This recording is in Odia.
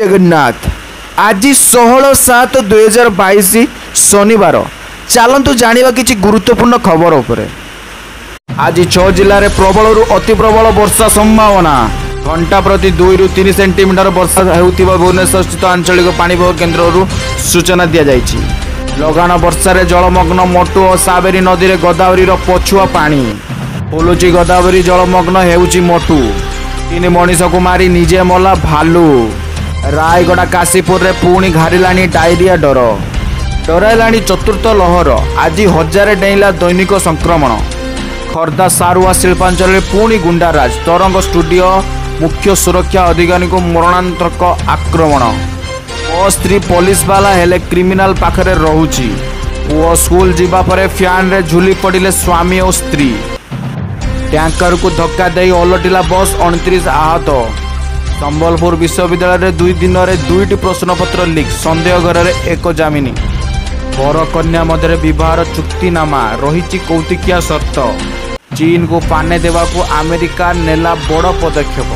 ଜଗନ୍ନାଥ। ଆଜି 16/7/2022 ଶନିବାର। ଚାଲନ୍ତୁ ଜାଣିବା କିଛି ଗୁରୁତ୍ୱପୂର୍ଣ୍ଣ ଖବର ଉପରେ। ଆଜି 6 ଜିଲ୍ଲାରେ ପ୍ରବଳରୁ ଅତି ପ୍ରବଳ ବର୍ଷା ସମ୍ଭାବନା। ଘଣ୍ଟା ପ୍ରତି 2ରୁ 3 ସେଣ୍ଟିମିଟର ବର୍ଷା ହେଉଥିବା ଭୁବନେଶ୍ୱରସ୍ଥିତ ଆଞ୍ଚଳିକ ପାଣିପାଗ କେନ୍ଦ୍ରରୁ ସୂଚନା ଦିଆଯାଇଛି। ଲଗାଣ ବର୍ଷାରେ ଜଳମଗ୍ନ ମୋଟୁ ଓ ସାବେରୀ ନଦୀରେ ଗୋଦାବରୀର ପଛୁଆ ପାଣି ଫୁଲୁଛି। ଗୋଦାବରୀ ଜଳମଗ୍ନ ହେଉଛି ମୋଟୁ। 3 ମଣିଷକୁ ମାରି ନିଜେ ମଲା ଭାଲୁ। ରାୟଗଡ଼ା କାଶୀପୁରରେ ପୁଣି ଘାରିଲାଣି ଡାଇରିଆ ଡର। ଡରାଇଲାଣି ଚତୁର୍ଥ ଲହର। ଆଜି 1000 ଡେଇଁଲା ଦୈନିକ ସଂକ୍ରମଣ। ଖୋର୍ଦ୍ଧା ସାରୁଆ ଶିଳ୍ପାଞ୍ଚଳରେ ପୁଣି ଗୁଣ୍ଡାରାଜ। ତରଙ୍ଗ ଷ୍ଟୁଡିଓ ମୁଖ୍ୟ ସୁରକ୍ଷା ଅଧିକାରୀଙ୍କୁ ମରଣାନ୍ତକ ଆକ୍ରମଣ। ମୋ ସ୍ତ୍ରୀ ପୋଲିସ ବାଲା, ହେଲେ କ୍ରିମିନାଲ ପାଖରେ ରହୁଛି। ପୁଅ ସ୍କୁଲ ଯିବା ପରେ ଫ୍ୟାନରେ ଝୁଲି ପଡ଼ିଲେ ସ୍ୱାମୀ ଓ ସ୍ତ୍ରୀ। ଟ୍ୟାଙ୍କରକୁ ଧକ୍କା ଦେଇ ଓଲଟିଲା ବସ୍, 29 ଆହତ। ସମ୍ବଲପୁର ବିଶ୍ୱବିଦ୍ୟାଳୟରେ 2 ଦିନରେ 2ଟି ପ୍ରଶ୍ନପତ୍ର ଲିକ୍, ସନ୍ଦେହ ଘରରେ ଏକ ଜାମିନି। ବର କନ୍ୟା ମଧ୍ୟରେ ବିବାହର ଚୁକ୍ତିନାମା, ରହିଛି କୌତୁକିଆ ସର୍ତ୍ତ। ଚୀନକୁ ପାନେ ଦେବାକୁ ଆମେରିକା ନେଲା ବଡ଼ ପଦକ୍ଷେପ।